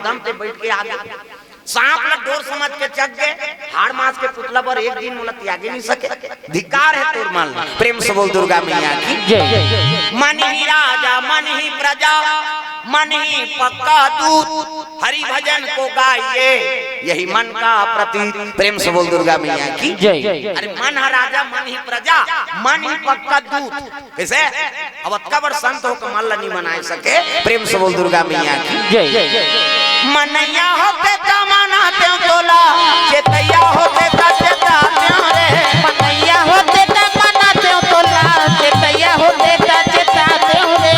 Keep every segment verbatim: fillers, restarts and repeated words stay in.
दम ते बइठ के आगे। सांप ल डोर समझ के चघ गे, हाड़ मांस के पुतला बर एक दिन मोला त्यागे नइ सके। धिक्कार हे तोर मन ल। प्रेम से बोल दुर्गा मैया की। जय। मन ही राजा, मन ही प्रजा, मन ही पक्का दूत, हरि भजन को गाइए, यही मन का प्रतीत। प्रेम से बोल दुर्गा मैया की। जय। अरे मन ह राजा, मन ही प्रजा, मन ही पक्का दूत। कइसे? अब अतका बड़ संत होके मन ल नइ मनाए सके। प्रेम से बोल दुर्गा मैया की। जय। मनैया होते त मनातेंव तोला, चेतैया होते त चेतातेंव रे। मनैया होते त मनातेंव तोला, चेतैया होते त चेतातेंव रे।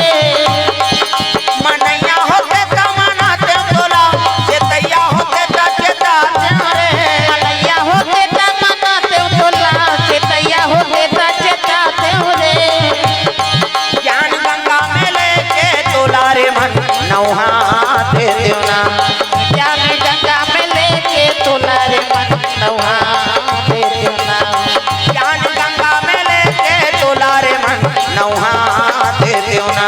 मनैया होते त मनातेंव तोला, चेतैया होते त चेतातेंव रे। मनैया होते त मनातेंव तोला, चेतैया होते त चेतातेंव रे। ज्ञान गंगा में लेके तोला रे मन नौहा देतेंव ना। ज्ञान गंगा में लेके तोला रे मन नौहा देतेंव ना। ज्ञान गंगा में लेके तोला रे मन नौहा देतेंव ना।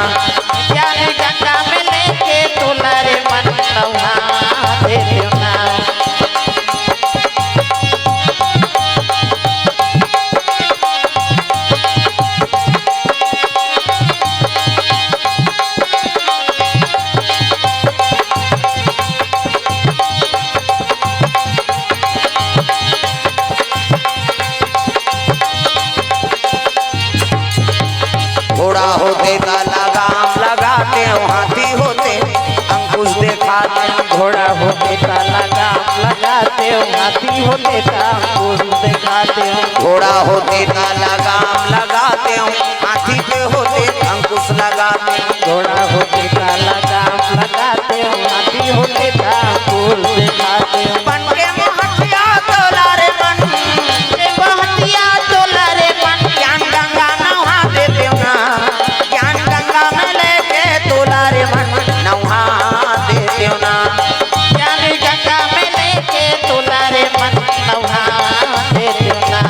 ज्ञान गंगा में लेके तोला रे मन नौहा देतेंव ना। घोड़ा होते त लगाम लगातेंव, हाथी होते अंकुश देखातेंव। घोड़ा होते त लगाम लगातेंव, हाथी होते त अंकुश देखातेंव। घोड़ा होते त लगाम लगातेंव, हाथी पे होते अंकुश लगातेंव। घोड़ा होते त लगाम लगातेंव, हाथी होते त अंकुश देखातेंव। बन के महटिया तोला रे मन, के महटिया तोला रे मन, ज्ञान गंगा नहा देतेंव ना। ज्ञान गंगा में लेके तोला रे मन नौहा देतेंव ना। ज्ञान गंगा में लेके तोला रे मन नौहा देतेंव ना।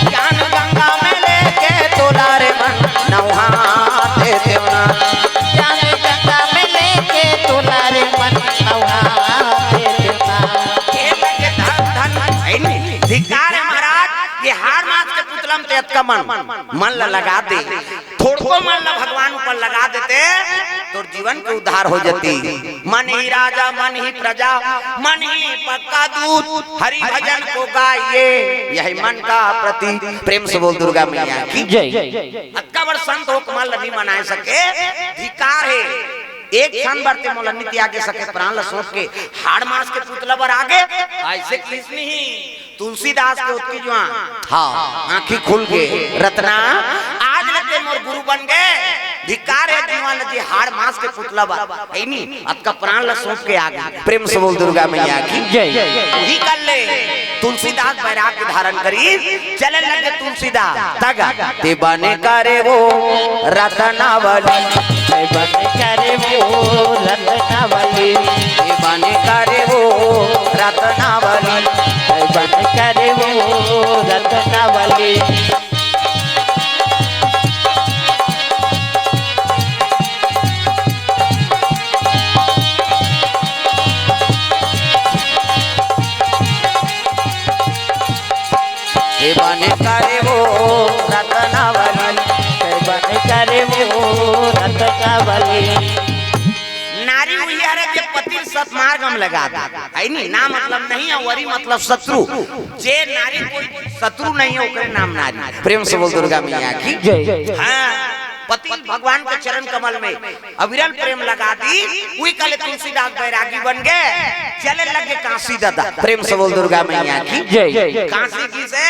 ज्ञान गंगा में लेके तोला रे मन नौहा देतेंव ना। ज्ञान गंगा में लेके तोला रे मन नौहा देतेंव ना। खेल के धन धन है नहीं। धिक्कार हे महाराज, ये हाड़ मांस के पुतला म ते अतका मन, मन ल लगा दे। थोड़को मन ला भगवान ऊपर लगा देते, तोर जीवन के उद्धार हो जाती। मन ही राजा, मन ही प्रजा, मन ही पक्का दूत, हरि भजन को गाइए, यही मन का प्रतीत। प्रेम से बोल दुर्गा मैया की। जय। अतका बड़ संत होके मन ला नइ मनाए सके, धिक्कार हे। एक क्षण बर ते मोला नइ त्यागे सके, प्राण ला सौंप के हाड़ मांस के पुतला बर आगे, अइसे किस नहीं। तुलसीदास के ओतकी जुवार, हाँ, आँखी खुल गे, रतना, आज ले ते मोर गुरु बन गे, धिक्कार हे जीवन ल जी हाड़ मांस के पुतला बर, है नी, अतका प्राण ल सौंप के आगे। प्रेम से बोल दुर्गा मैया की। जय। वही कर ले, तुलसीदास बैराग्य धारण करी, चले लगे तुलसीदास, तगा, ते बने करे वो रतनावली। ते बने करे वो रतनावली। ते बने करे वो रतनावली। ते बने करे वो रतनावली। हे बने करे वो रतनावली, हे बने करे वो रतनावली। नारी उही हरे जे पति ल सतमार्ग म लगा दे, है नी? ना मतलब नहीं हे, वरी मतलब शत्रु। जे नारी कोई शत्रु नहीं हे, ओकरे नाम नारी। प्रेम से बोल दुर्गा मैया की। जय। हाँ। पति भगवान के चरण कमल में अविरल प्रेम लगा दी, उही काले तुलसीदास बैरागी बन गे, चले लगे काशी दादा। प्रेम से बोल दुर्गा मैया की। जय। काशी की से,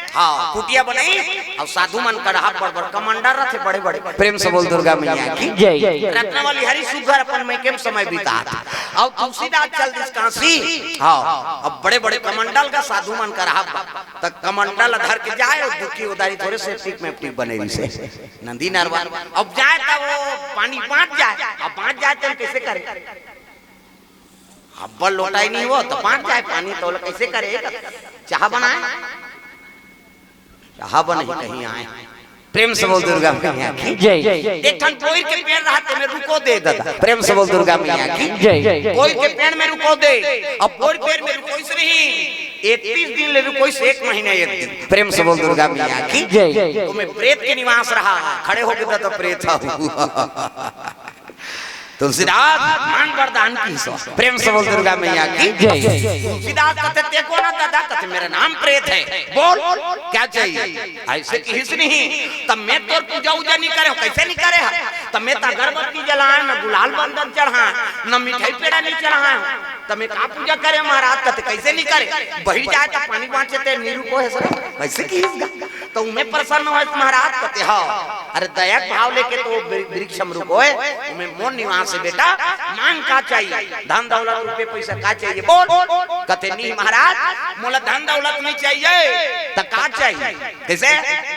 हाँ, कुटिया बनाई, अउ साधु मन कड़हा बड़ बड़ कमंडल रथे बड़े बड़े। प्रेम से बोल दुर्गा मैया की। जय। रत्नावली हरि सुघर अपन मइके म समय बितात, अउ तुलसीदास चल दिस काशी। हाँ, अब बड़े बड़े कमंडल का साधु मन कड़हा बड़, त कमंडल धर के जाय, अउ दुखी उधारी थोरे सेप्टिक मेप्टिक बने रहिसे। नदी नरवा। अब जाय त वो पानी बाँच जाय। अब बाँच जाय त कइसे करे? अब्बड़ लोटा ही नहीं हो त बाँच जाय पानी, त ओला कइसे करे? चाह बनाय? चाह बनही कहीं आय। प्रेम से बोल दुर्गा मैया की। जय। एक ठन बोइर के पेड़ रहा, तेमे रुको दे दादा। प्रेम से बोल दुर्गा मैया की। जय। बोइर के पेड़ में रुको दे। अब बोइर पेड़ में रुकोइस नहीं, इकतीस दिन ले रुकोइस, एक महीना एक दिन। प्रेम से बोल दुर्गा मैया की। जय। ओमे प्रेत के निवास रहा, खड़े होके दादा प्रेत हा। तुलसीदास मान वरदान किहिस। प्रेम से बोल दुर्गा मैया की। जय। तुलसीदास कथे, "ते कोन हा दादा?" कथे, "मेरा नाम प्रेत है।" "बोल, क्या चाहिए?" अइसे किहिस नहीं। "तब मैं तोर पूजा उजा नहीं करे हँव।" "कइसे नहीं करे हस?" "तब मैं त अगरबत्ती जलाए, न गुलाल बंदन चढ़ाए, न मिठाई पेड़ा नहीं चढ़ाए हँव। तब मैं का पूजा करे महाराज?" कथे, "कइसे नहीं करे? बही जाए त पानी बाँचे, ते नहीं रुकोहे सर।" अइसे किहिस गा। त ओमे प्रसन्न होइस महाराज, कथे, "हाँ।" अरे दया के भाव लेके तो वृ-, वृक्ष में रुकोहे, ओमे मोर निवास हे बेटा, मांग का चाहिए? धन दौलत रुपये पैसा का चाहिए? बोल। कथे, "नहीं महाराज, मोला धन दौलत नहीं चाहिए।" "त का चाहिए?" "कइसे?"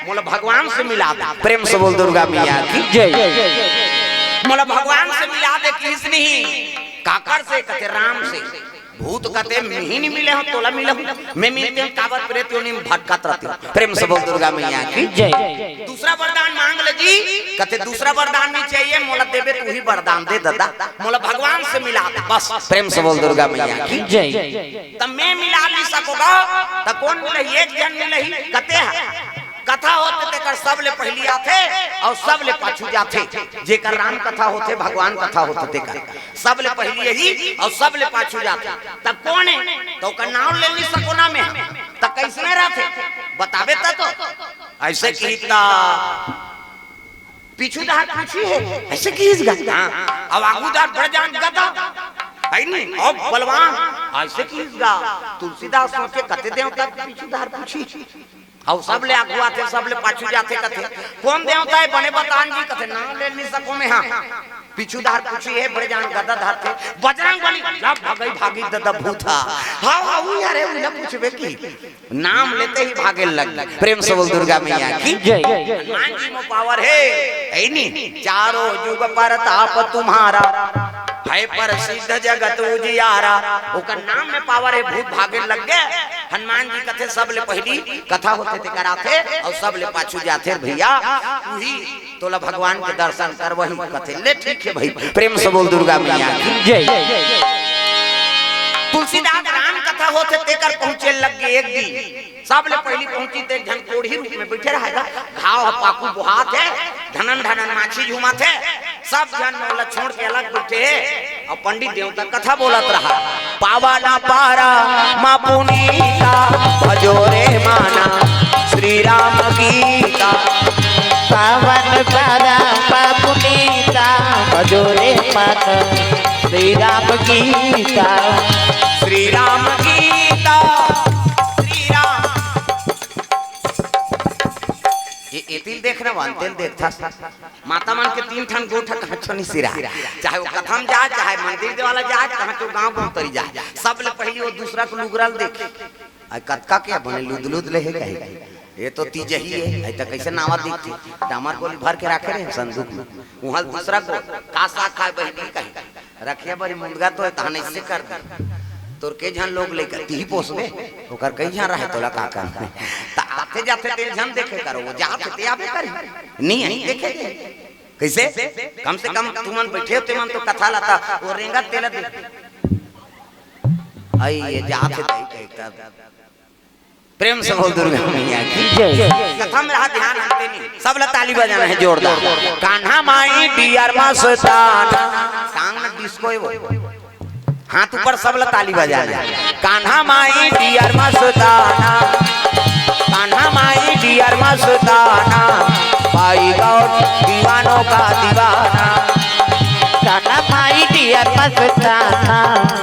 "मोला भगवान से मिला दे।" प्रेम से बोल दुर्गा मैया की। जय। "मोला भगवान से मिला दे।" किहिस नहीं। "काकर से?" कथे, "राम से।" भूत कथे, "मैं ही नहीं मिले हँव, तोला मिले हँव। मैं मिलते हँव, काबर प्रेत योनि में भटकत रहते हँव।" प्रेम से बोल दुर्गा मैया की। जय। दूसरा वरदान मांग ले जी। कथे, "दूसरा वरदान नहीं चाहिए, मोला देबे त उही वरदान दे दादा, मोला भगवान से मिला दे बस।" प्रेम से बोल दुर्गा मैया की। जय। "त मैं मिला नहीं सकों गा, त कोन मिलही?" "एक झन मिलही।" "कथे हा?" "कथा होथे तेकर सबले पहिली आथे अउ सबले पाछू जाथे।" जेकर राम कथा होथे, भगवान कथा होथे तेकर सबले पहिली आही अउ सबले पाछू जाथे। "त कोन हे?" "त ओकर नाम ले नहीं सकों ना मैं।" "त कइसने रहिथे, बताबे त तो।" अइसे किहिस त पीछू डहर पूछी हे, अइसे किहिस गा। हाँ, अउ आगू डहर बड़ जान गदा, हे नहीं, अउ बलवान, अइसे किहिस गा। तुलसीदास सोचे, "कते देवता के पीछू डहर पूछी?" अउ सबले आगू आथे, सबले पाछू जाथे, कथे, "कोन देवता हे बने बतान जी?" कथे, "नाम ले नहीं सकों मैं।" हाँ, पीछू डहर पूछी हे, बड़े जान गदा धरथे, "बजरंग बली।" जब भगई भागी ददा भूत हा। "हाँ, हाँ, उही हरे, उही ला पूछबे की।" नाम लेते ही भागे लग। प्रेम से बोल दुर्गा मैया की। जय। हनुमान जी में पावर हे, हे नहीं? "चारों जुग परताप तुम्हारा, है प्रसिद्ध जगत उजियारा।" ओकर नाम में पावर हे, भूत भागे लग गे। हनुमान जी कथे, "सबले पहिली कथा होथे तेकर आथे अउ सबले पाछू जाथे भैया, उही तोला भगवान के दर्शन करवाही।" कथे, "ले ठीक हे भाई।" प्रेम से बोल दुर्गा मैया की। जय। तुलसीदास राम कथा होथे तेकर पहुँचे लग गे एक दिन। सबले पहिली पहुँची ते एक झन कोढ़ी रूप में बइठे रहे गा। घाव ह पाकू बोहात हे, ढनन ढनन माछी झूमत हे। सब झन ओला छोड़ के अलग बइठे हे। अउ पंडित देवता कथा बोलत रहा। "पावन परम पुनीता, भजो रे मन श्री राम गीता।" पावन परम पुनीता, भजो रे मन श्री राम गीता। श्री राम गीता, श्री राम। ये एतिल देख ना, वंतेल देखथस। माता मन के तीन ठन गोठ कहाँ छोनी सिरा। चाहे वो कथा म जाए, चाहे मंदिर देवाला जाए, कहाँ चो गाँव बोतरी जाए, सबले पहिली वो दूसरा के लुगरा ल देखे। अई कतका के बने लुद लुद ले हे कहे। ये तो तीजही हे, अई त कइसे नावा दिखथे? डामर गोली भर के राखे रहे संदूक में। उहाँ दूसरा को का साग खाए बहिनी कहे। रखिया बरी मुंदगा तो हे, तहन अइसे कर दे। तोर के झन लोग लइका, तिही पोसबे, ओकर कई झन रहे, तोला का करना हे? त आथे जाथे तेल झन देखे करो, वो जाथे ते आबे करी। नहीं, नहीं देखे दे। कइसे? कम से कम तुमन बइठे हो, तेमन तो कथा लता, वो रेंगत तेला दे। अई ये जाथे दई कही तब। प्रेम से बोल दुर्गा मैया की। जय। कथा में रहा ध्यान हनते नहीं। सबला ताली बजाना हे जोरदार। कान्हा माई डियर मस्ताना। कान में डिस्को हे वो। हाथ ऊपर, सबला ताली बजाना हे। कान्हा माई डियर मस्ताना। कान्हा माई डियर मस्ताना। भाई गौर दीवानों का दीवाना। कान्हा माई डियर मस्ताना।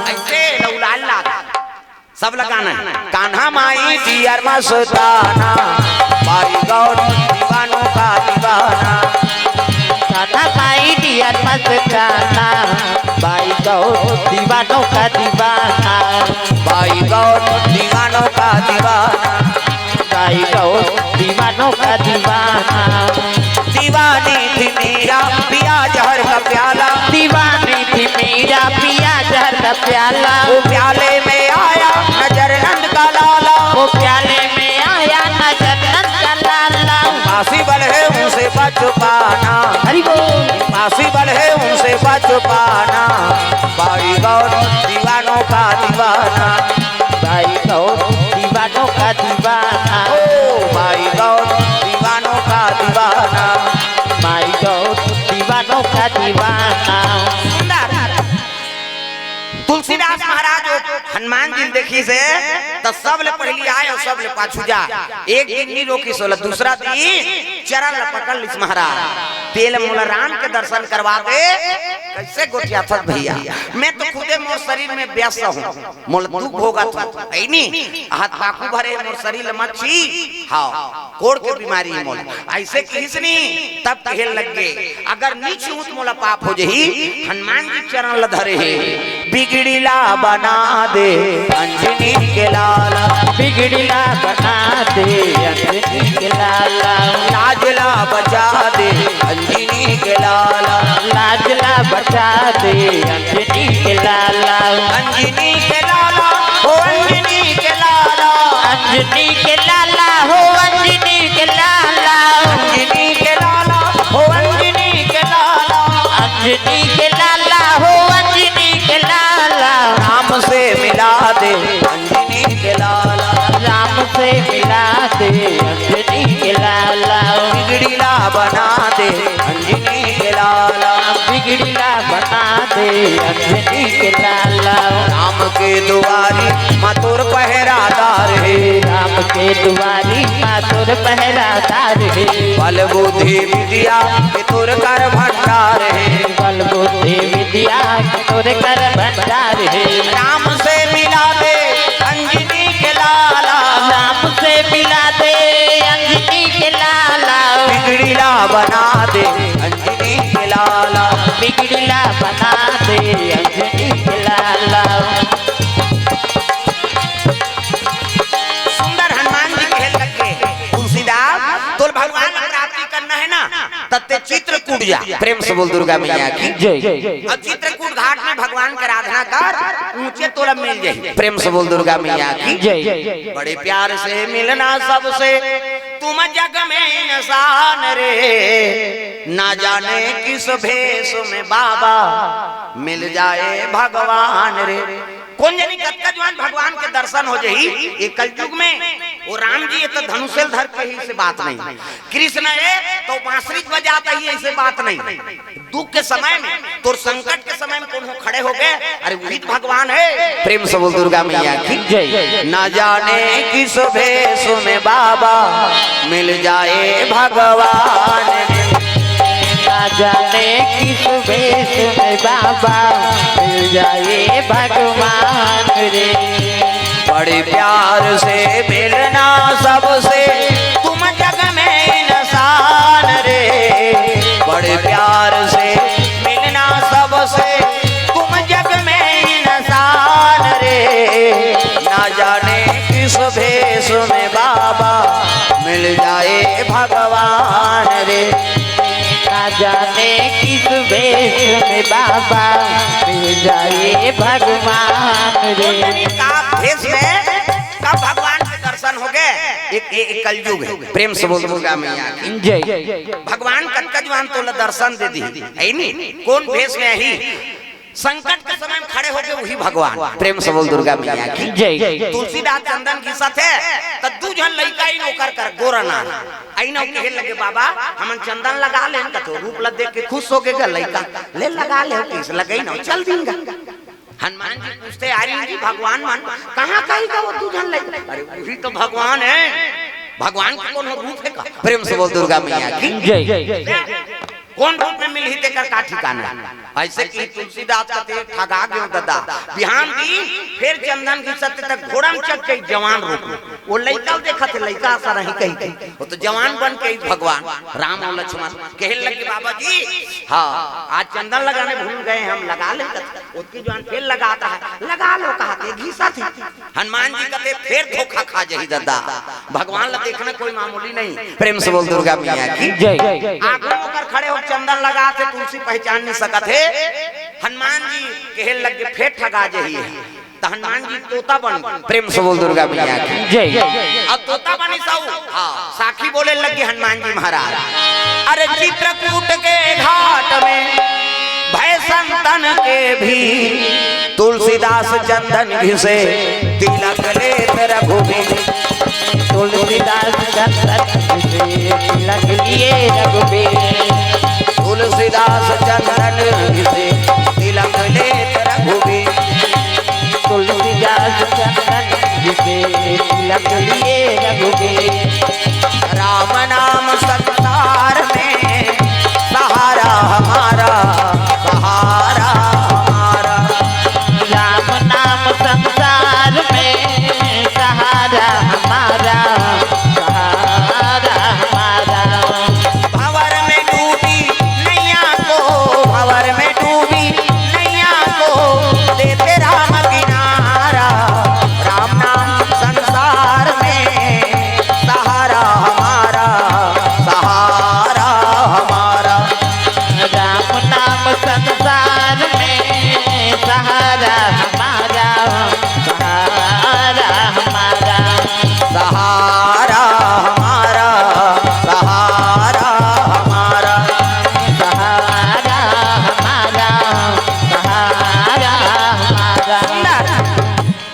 अइसे लौलाल लाग। सबला गाना हे। कान्हा माई डियर मस्ताना, भाई गौर दीवानों का दीवाना। कान्हा माई डियर मस्ताना, भाई गौर दीवानों का दीवाना। भाई गौर दीवानों का दीवाना। भाई गौर दीवानों का दीवाना। दीवानी थी मीरा, पिया जहर का प्याला। दीवानी थी मीरा, पिया जहर का प्याला। वो प्याले में आया नजर नंद का लाला। वो प्याले में आया नजर नंद का लाला। काशी बल है बच पाना। हरि बोल। पासी बल है उनसे बच पाना। भाई गौर दीवानों का दीवाना। भाई गौर दीवानों का दीवाना। ओ भाई गौर दीवानों का दीवाना। भाई गौर दीवानों का दीवाना। सुंदर। तुलसीदास महाराज वो हनुमान जी ल देखिस हे, त सबले पहिली आय अउ सबले पाछू जा। एक दिन नी रोकिस ओला, दूसरा दिन चरण ल पकड़ लिस महाराज। तेल मोला राम के दर्शन करवा दे। कइसे गोठियाथस भइया, मैं तो खुदे मोर शरीर में व्यस्त हूँ, मोला दुख भोगत हूँ, हे नी? हाथ पाखू भरे मोर शरीर ल मत छी। हाँ। कोढ़ के बीमारी हे मोला, अइसे किहिस नी। तब कहे लग गे, अगर नी छूहूं त मोला पाप हो जही। हनुमान जी चरण ल धरे हे, बिगड़ी ला बना दे अंजनी के लाला। बिगड़ी ला बना दे अंजनी के लाला। लाज ला बचा दे अंजनी के लाला। लाज ला बचा दे अंजनी के लाला। अंजनी के लाला, ओ अंजनी के लाला। अंजनी के लाला हो, अंजनी के लाला। अंजनी के लाला हो, अंजनी के लाला। अंजनी के लाला हो, अंजनी के लाला। राम से मिला दे अंजनी के लाला। राम से मिला दे अंजनी के लाला। बिगड़ी ला बना दे अंजनी के लाला। बिगड़ी ला बना दे अंजनी के लाला। राम के दुआरी माँ तोर पहरादार हे। राम के दुआरी माँ तोर पहरादार हे। बल बुद्धि विद्या के तोर कर भंडार हे। बल बुद्धि विद्या के तोर कर भंडार हे। राम से मिला दे अंजनी के लाला। राम से मिला दे अंजनी के लाला। बिगड़ी ला बना दे अंजनी के लाला। बिगड़ी ला बना दे अंजनी के लाला। सुंदर हनुमान जी कहे लग गे, तुलसीदास, तोल भगवान ला प्राप्ति करना हे ना, त तैं चित्रकूट जा। प्रेम से बोल दुर्गा मैया की। जय। अउ चित्रकूट घाट में भगवान के आराधना कर, ऊंचे तोला मिल जाही। प्रेम से बोल दुर्गा मैया की। जय। बड़े प्यार से मिलना सबसे, तुम जग में इंसान रे। ना जाने किस भेष में बाबा, मिल जाए भगवान रे। कोन जनी कतका जुवार भगवान के दर्शन हो जही। ये कलयुग में वो राम जी ये तो धनुष ल धर के ही, अइसे बात नहीं। कृष्ण हे तो बांसुरी बजात ही, अइसे बात नहीं। दुख के समय में, तोर संकट के समय में कोनो खड़े हो गे, अरे वही तो भगवान हे। प्रेम से बोल दुर्गा मैया की। जय। ना जाने किस भेष में बाबा मिल जाए भगवान। ना जाने किस भेष में बाबा मिल जाए भगवान रे। बड़े प्यार से मिलना सबसे, तुम जग में इंसान रे। बड़े प्यार से मिलना सबसे, तुम जग में इंसान रे। ना जाने किस भेष में बाबा मिल जाए भगवान रे। ना जाने किस भेष में बाबा मिल जाए भगवान रे। का भेष में कब भगवान के दर्शन हो गे? एक, एक, एक कलयुग हे। प्रेम से बोल दुर्गा मैया की। जय। भगवान कतका जुवार तोला दर्शन दे दी, हे नी? कोन भेष में आही? संकट के समय में खड़े हो गे वही भगवान। प्रेम से बोल दुर्गा मैया की। जय। तुलसीदास चंदन घिसत हे, त दू झन लइका आइन ओकर कर गोरा नान। आइन अउ कहे लगे, "बाबा, हमन चंदन लगा लेन।" कथे रूप ला देख के खुश हो गे गा लइका, "ले लगा ले," कहिस, लगइन अउ चल दीन गा। हनुमान जी पूछथे, "अरे जी भगवान मन कहाँ कहीं का वो दू झन लइका?" अरे वही तो भगवान हे। भगवान के कोनो रूप हे का? प्रेम से बोल दुर्गा मैया की। जय। कोन रूप में मिलही तेकर का ठिकाना? अइसे कि तुलसीदास कथे, "ठगा गेंव ददा।" बिहान दिन फेर चंदन घिसत हे त घोड़ा में चढ़ के जवान रूप में। वो लइका देखत हे, लइका असन ही कही कही। वो तो जवान बन के ही भगवान राम अउ लक्ष्मण कहे लगे, "बाबा जी, हाँ, आज चंदन लगाने भूल गए हम, लगा ले।" ओतकी जुवार फेर लगात हे, "लगा लो," कहत हे, घिसत हे। हनुमान जी कथे, "फेर धोखा खा जही ददा।" भगवान ला देखना कोई मामूली नहीं। प्रेम से बोल दुर्गा मैया की। जय। आगू ओकर खड़े हो चंदन लगात हे, तुलसी पहचान नहीं सकत हे। हनुमान जी कहे लगे, "फेर ठगा जही हे।" त हनुमान जी तोता बन गे। प्रेम से बोल दुर्गा मैया की। जय। अउ तोता बनिस अउ, हाँ, साखी बोले लगे हनुमान जी महाराज, अरे चित्रकूट के घाट में भय संतन के भी, तुलसीदास चंदन घिसे तिलक लेत रघुबीर। तुलसीदास चंदन घिसे तिलक लिए रघुबीर। तुलसीदास चंदन घिसे तिलक लेत रघुबीर। तुलसीदास चंदन घिसे तिलक लिए रघुबीर। राम नाम संसार में सहारा हमारा, सहारा हमारा। राम नाम संसार में सहारा हमारा, सहारा हमारा। भंवर में डूबी नैया को, भंवर में डूबी नैया को देते राम किनारा। राम नाम संसार में सहारा हमारा, सहारा हमारा। राम नाम संसार में सहारा हमारा, सहारा हमारा। सहारा हमारा, सहारा हमारा। सहारा हमारा, सहारा हमारा। सुंदर।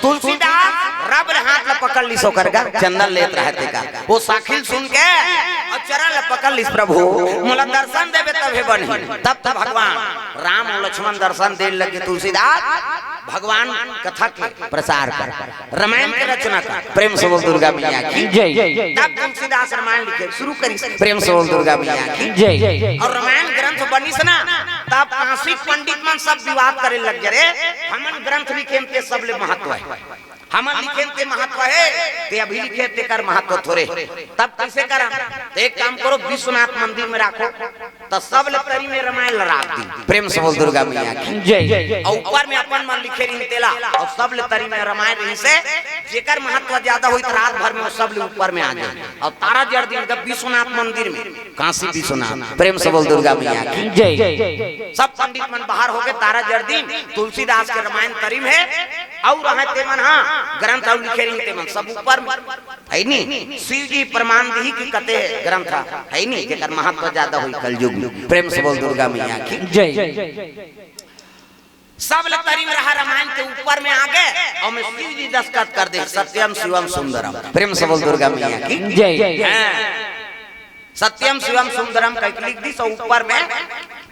तुलसीदास रब ले हाथ ल पकड़ लिस ओकर गा, चंदन लेत रहय तेकर। ओ साखी ल सुन के अउ चरण ल पकड़ लिस, "प्रभु, मोला दर्शन देबे तभे बनही।" तब त भगवान राम अउ लक्ष्मण दर्शन दे लगे, "तुलसीदास, भगवान कथा के प्रचार कर, रामायण के रचना कर।" प्रेम से बोल दुर्गा मैया की। जय। तब तुलसीदास रामायण लिखे शुरू करिस। प्रेम से बोल दुर्गा मैया की। जय। अउ रामायण ग्रंथ बनिस ना, तब काशी पंडित मन सब विवाद करे लग गे, "रे, हमन ग्रंथ लिखे म ते सबले महत्व हे, हमन लिखे म ते महत्व हे, ते अभी लिखे तेकर महत्व थोरे।" तब कइसे करन? त एक काम करो, विश्वनाथ मंदिर में राखो। त सबले तरी में रामायण ल राख दिन। प्रेम से बोल दुर्गा मैया की। जय। अउ ऊपर में अपन मन लिखे रहिन तेला, अउ सबले तरी में रामायण रहिसे, जेकर महत्व ज्यादा होई त रात भर में ओ सबले ऊपर में आ जाय। अउ तारा जड़ दिन गा विश्वनाथ मंदिर में, काशी विश्वनाथ। प्रेम से बोल दुर्गा मैया की। जय। सब पंडित मन बाहर होके तारा जड़ दिन, तुलसीदास के रामायण तरी में हे, अउ रहय ते मन, हाँ, ग्रंथ अउ लिखे रहिन ते मन सब ऊपर में। हे नी? शिव जी प्रमाण दिही कि कते ग्रंथ हे नी, जेकर महत्व ज्यादा होई कलयुग में। प्रेम से बोल दुर्गा मैया की। जय। सबले तरी में रहा रामायण के ऊपर में आ गे, अउ में शिव जी दस्तखत कर दे, "सत्यम शिवम सुंदरम।" प्रेम से बोल दुर्गा मैया की। जय। हाँ। "सत्यम शिवम सुंदरम" कहिके लिख दिस, अउ ऊपर में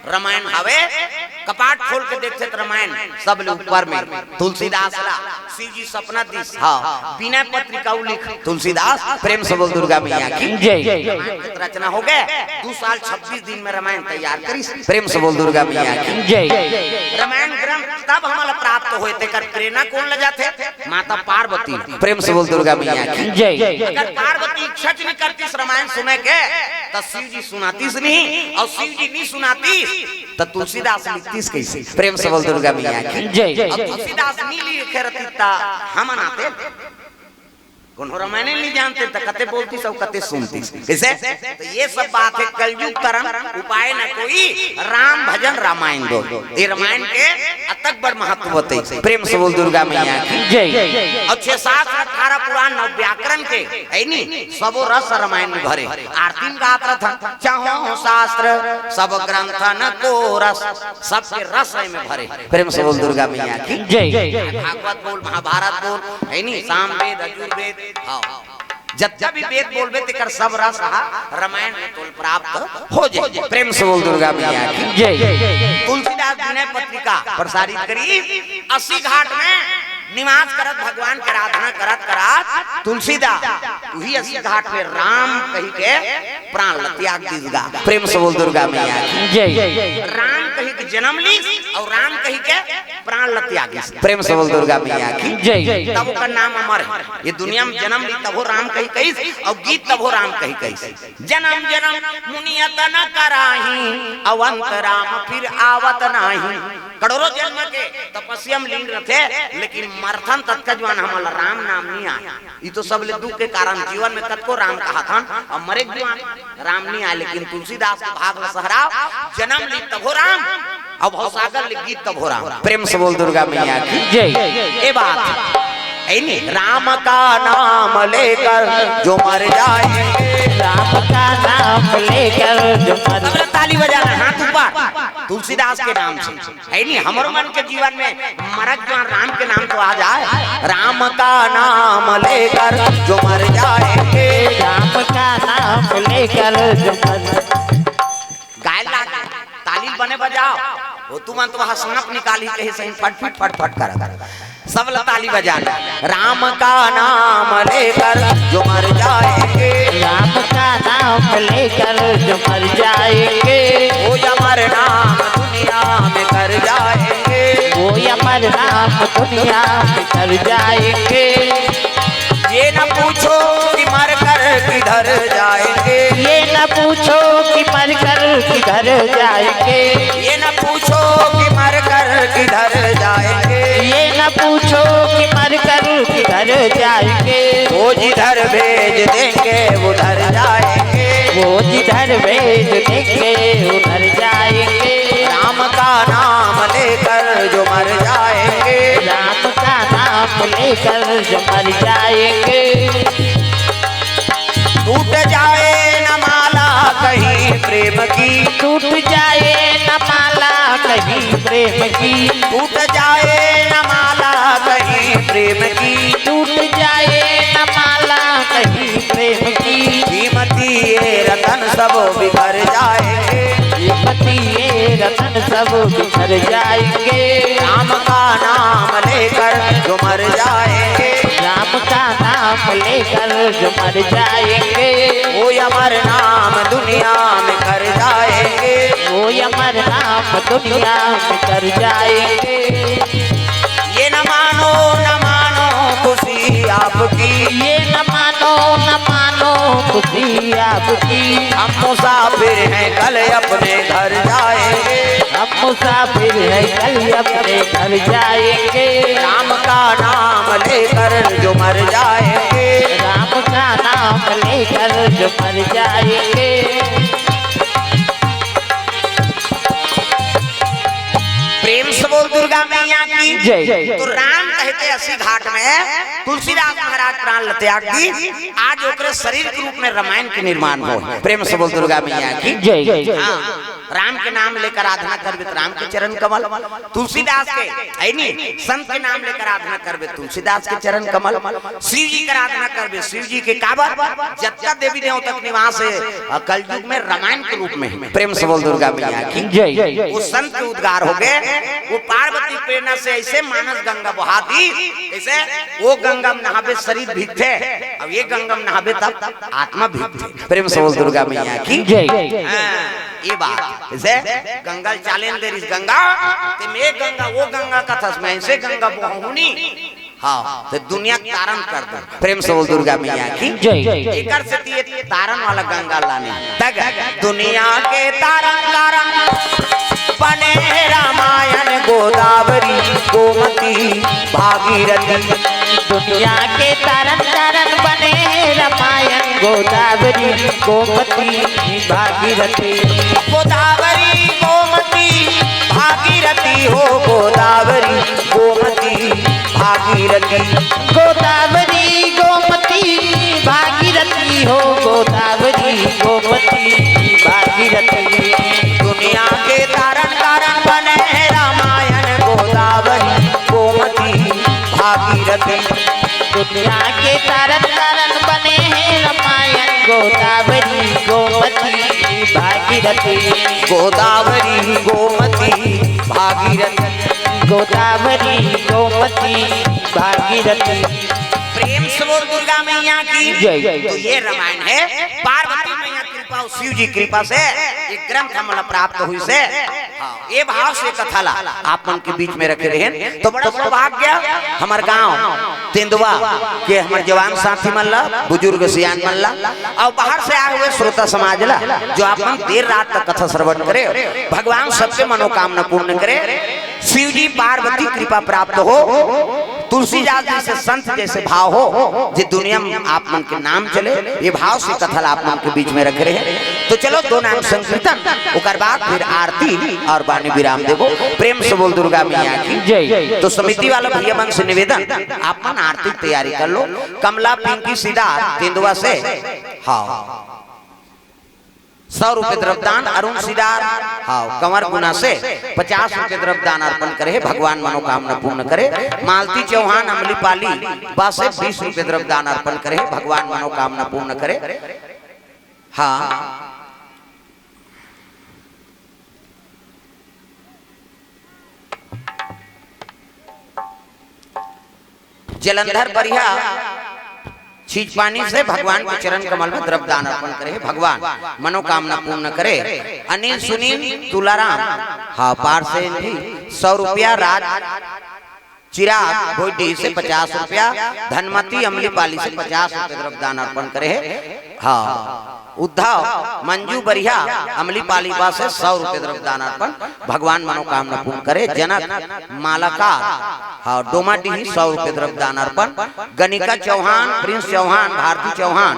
रामायण हवे, कपाट खोल के देखथे त रामायण सबले ऊपर में। तुलसीदास ला शिव जी सपना दिस, हाँ, विनय पत्रिका उ लिख, तुलसीदास, प्रेम से बोल दुर्गा मैया की। जय। रामायण के रचना हो गे, दू साल छब्बीस दिन में रामायण तैयार करिस, प्रेम से बोल दुर्गा मैया की। जय। रामायण ग्रंथ तब हमला प्राप्त होय, तेकर प्रेरणा कोन ल जाथे? माता पार्वती, प्रेम से बोल दुर्गा मैया की। जय। अगर पार्वती इच्छा च नहीं करतीस रामायण सुने के, त शिव जी सुनातीस नहीं, अउ शिव जी नहीं सुनातीस, त तुलसीदास लिखतीस कइसे? प्रेम से बोल दुर्गा मैया की। जय। अब तुलसीदास नहीं लिखे रहतीस त हमन आते? कोनो रामायण नहीं जानते त कते बोलतीस अउ कते सुनतीस? कइसे? त ये सब बात हे, कलयुग तरन उपाय न कोई, राम भजन रामायण दो। ये रामायण के अतक बड़ महत्व होथे। प्रेम से बोल दुर्गा मैया की। जय। अउ छह शास्त्र, अठारह पुराण, नौ व्याकरण के, हे नी, सबो रस रामायण में भरे। आरती में गात रथन, "चाहों शास्त्र सब ग्रंथन को रस", सबके रस एमे भरे। प्रेम से बोल दुर्गा मैया की। जय। भागवत बोल, महाभारत बोल, हे नी, सामवेद, यजुर्वेद, हाँ, जतना भी वेद बोलबे तेकर सब रस हा रामायण में तोल प्राप्त हो जाय। प्रेम से बोल दुर्गा मैया की। जय। तुलसीदास विनय पत्रिका प्रसारित करी। अस्सी घाट में निवास करत, भगवान के आराधना करत करत तुलसीदास उही अस्सी घाट में राम कहिके प्राण ल त्याग दिस गा। प्रेम से बोल दुर्गा मैया की। जय। राम कहिके जनम लिस अउ राम कहिके प्राण ल त्यागिस। प्रेम से बोल दुर्गा मैया की। जय। तब ओकर नाम अमर हे। ये दुनिया में जनम लिस तभो राम कहिके अइस अउ गिस तभो राम कहिके अइस। "जनम जनम मुनि अतन कराही, अउ अंत राम फिर आवत नाही।" करोड़ों जन्म के तपस्या में लीन रथे, लेकिन मरथन ततका जुआर हमला राम नाम नहीं आय। ये तो सबले दुख के कारण, जीवन में कतको राम कहथन अउ मरे के जुआर राम नहीं आय, लेकिन तुलसीदास के भाग ल सहराव, जनम लिस तभो राम, अउ भवसागर ले गिस तभो राम। प्रेम से बोल दुर्गा मैया की। जय। ए बात है नी, राम का नाम लेकर जो मर जाएंगे। राम का नाम लेकर जो मर सब लोग ताली बजाना, हाथ ऊपर। तुलसीदास के नाम से, है नी, हमरो मन के जीवन में मरत जो राम के नाम तो आ जाए। राम का नाम लेकर जो मर जाएंगे। राम का नाम लेकर जो मर गाय ला ताली बने बजाओ। वो तुमन तो वहाँ सांप निकाली कहीं सही फट फट फट फट कर। सब ला ताली बजाना। राम का नाम लेकर जो मर जाएंगे। राम का नाम लेकर जो मर जाएंगे। वो अमर नाम दुनिया में कर जाएंगे। वो अमर नाम दुनिया में कर जाएंगे। ये न पूछो कि मर कर किधर जाएंगे। ये न पूछो कि मर कर किधर जाएंगे। ये न पूछो कि मर कर किधर जाएंगे। ये न पूछो कि मर कर किधर जाएंगे। वो जिधर भेज देंगे उधर जाएंगे। वो जिधर भेज देंगे उधर जाएंगे। राम का नाम लेकर जो मर जाएंगे। राम का नाम लेकर जो मर जाएंगे। टूट जाए न माला कहीं प्रेम की। टूट जाए न माला कहीं प्रेम की। टूट जाए न माला कहीं प्रेम की। टूट जाए न माला कहीं प्रेम की। कीमती ये रतन सब बिखर जाएंगे। कीमती ये रतन सब बिखर जाएंगे। राम का नाम लेकर जो मर जाएंगे। राम का नाम लेकर जो मर जाएंगे। वो अमर नाम दुनिया में कर जाएंगे। वो अमर नाम दुनिया में कर जाएंगे। ये न मानो, न मानो खुशी आपकी। ये न मानो, न मानो खुशी आपकी। हम मुसाफिर हैं, कल अपने घर जाएंगे। हम मुसाफिर हैं, कल अपने घर जाएंगे। राम का नाम लेकर जो मर जाएंगे। राम का नाम लेकर जो मर जाएंगे। प्रेम से बोल दुर्गा मैया की जय। तो राम कहते अस्सी घाट में तुलसीदास महाराज प्राण ल त्याग दी। आज ओकरे शरीर के रूप में रामायण के निर्माण हो। प्रेम से बोल दुर्गा मैया की जय। हाँ, राम के नाम लेकर आराधना करबे तो राम के चरण कमल, तुलसीदास के, है नी, संत के नाम लेकर आराधना करबे तुलसीदास के चरण कमल, शिव जी के आराधना करबे शिव जी के। काबर? जतका देवी देवता के निवास है, अ, कलयुग में रामायण के रूप में है। प्रेम से बोल दुर्गा मैया की जय। वो संत के उद्गार हो गए, वो पार्वती प्रेरणा से ऐसे मानस गंगा बहा दी, कैसे? वो गंगा में नहाबे शरीर भीगथे, अब ये गंगा में नहाबे तब आत्मा भीगथे। प्रेम से बोल दुर्गा मैया की जय। हाँ, ये बात जैसे गंगा ल चाले ल दे रिस गंगा, ते में गंगा, वो गंगा कथस में ऐसे गंगा बहूनी। हाँ, ते दुनिया के तारन कर दे। प्रेम से बोल दुर्गा मैया की जय। एकर सेती ये तारन वाला गंगा लाने। तग दुनिया के तारन तारन बने रामायण गोदावरी गोमती भागीरथी। दुनिया के तारन तारन बने रामायण गोदावरी गोमती भागीरथी। गोदावरी गोमती भागीरथी हो, गोदावरी गोमती भागीरथी। गोदावरी गोमती भागीरथी हो, गोदावरी गोमती भागीरथी। दुनिया के तारन तारन बने रामायण गोदावरी गोमती भागीरथी। दुनिया के तारन तारन बने हैं रामायण गोदावरी गोमती भागीरथी। गोदावरी गोमती भागीरथी। गोदावरी गोमती भागीरथी। प्रेम से बोल दुर्गा मैया की जय। तो ये रामायण है पार्वती मैया कृपा और शिव जी कृपा से ये ग्रंथ हमला प्राप्त हुई से। हाँ, ये भाव से कथा ला आप मन के बीच में रखे रहेन तो बड़ा सौभाग्य। हमर गांव तेंदुआ के हमर जवान साथी मन ला, बुजुर्ग सियान मन ला और बाहर से आए हुए श्रोता समाज ला, जो आप मन देर रात तक कथा श्रवण करे, भगवान सबके मनोकामना पूर्ण करे, शिव जी पार्वती कृपा प्राप्त हो। तुलसीदास जैसे संत जैसे भाव हो, जे दुनिया में आप मन के नाम चले, ये भाव से कथा ला आप मन के बीच में रखे रहे। तो चलो दो नाम संकीर्तन, ओकर बाद फिर आरती और बानी विराम देबो। प्रेम से बोल दुर्गा मैया की जय। तो समिति वाला भैया मन से निवेदन, आप मन आरती के तैयारी कर लो। कमला, पिंकी, सिद्धार्थ, तेंदुआ से, हाँ, सौ रुपए द्रव्यदान। अरुण सिदार, हाँ, कंवर गुना से पचास रुपए द्रव्यदान अर्पण करे हे, भगवान मनोकामना पूर्ण करे। मालती चौहान अमलीपाली बा से बीस रुपए द्रव्यदान अर्पण करे हे, भगवान मनोकामना पूर्ण करे। हाँ, जलंधर बरिहा छीज पानी से भगवान के चरण कमल में द्रव्यदान अर्पण करे हे, भगवान मनोकामना पूर्ण करे। अनिल सुनील तुलाराम, हाँ, पार से भी सौ रुपया। राज चिराग भोईडीह से पचास रुपया, धनमती अमलीपाली से पचास रुपया द्रव्यदान अर्पण करे हे। हाँ, उद्धव मंजू बरिहा अमलीपाली बा से सौ रुपया द्रव्यदान अर्पण, भगवान मनोकामना पूर्ण करे। जनक मालाकार, हाँ, डोमाडीह सौ रुपया द्रव्यदान अर्पण। गणिका चौहान, प्रिंस चौहान, भारती चौहान,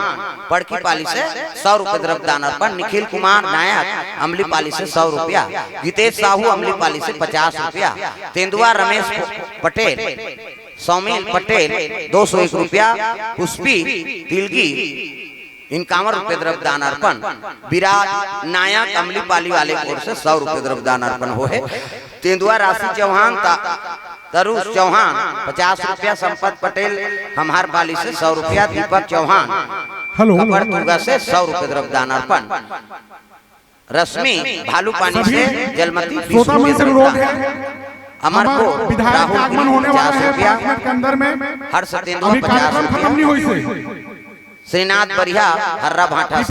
पड़की पाली से सौ रुपया द्रव्यदान अर्पण। निखिल कुमार नायक अमलीपाली से सौ रुपया, गीतेश साहू अमलीपाली से पचास रुपया, तेंदुआ रमेश प-, पटेल, सौमिल पटेल दो सौ एक रुपया, पुष्पी तिलगी इनकावन रुपये द्रव्यदान अर्पण, विराज नायक अमलीपाली वाले की ओर से सौ रुपये द्रव्यदान अर्पण हो हे। तेंदुआ राशि चौहान, ता-, तरुष चौहान पचास रुपया, संपत पटेल हमार पाली से सौ रुपया, दीपक चौहान हेलो, हेलो, कपड़दुर्गा से सौ रुपये द्रव्यदान अर्पण, रश्मि भालूपानी से जलमती बीस रुपये द्रव्यदान, अमर को राहुल गिरी पचास रुपया, हर्ष तेंदुआ पचास रुपया, श्रीनाथ बरिहा हर्रा भाटा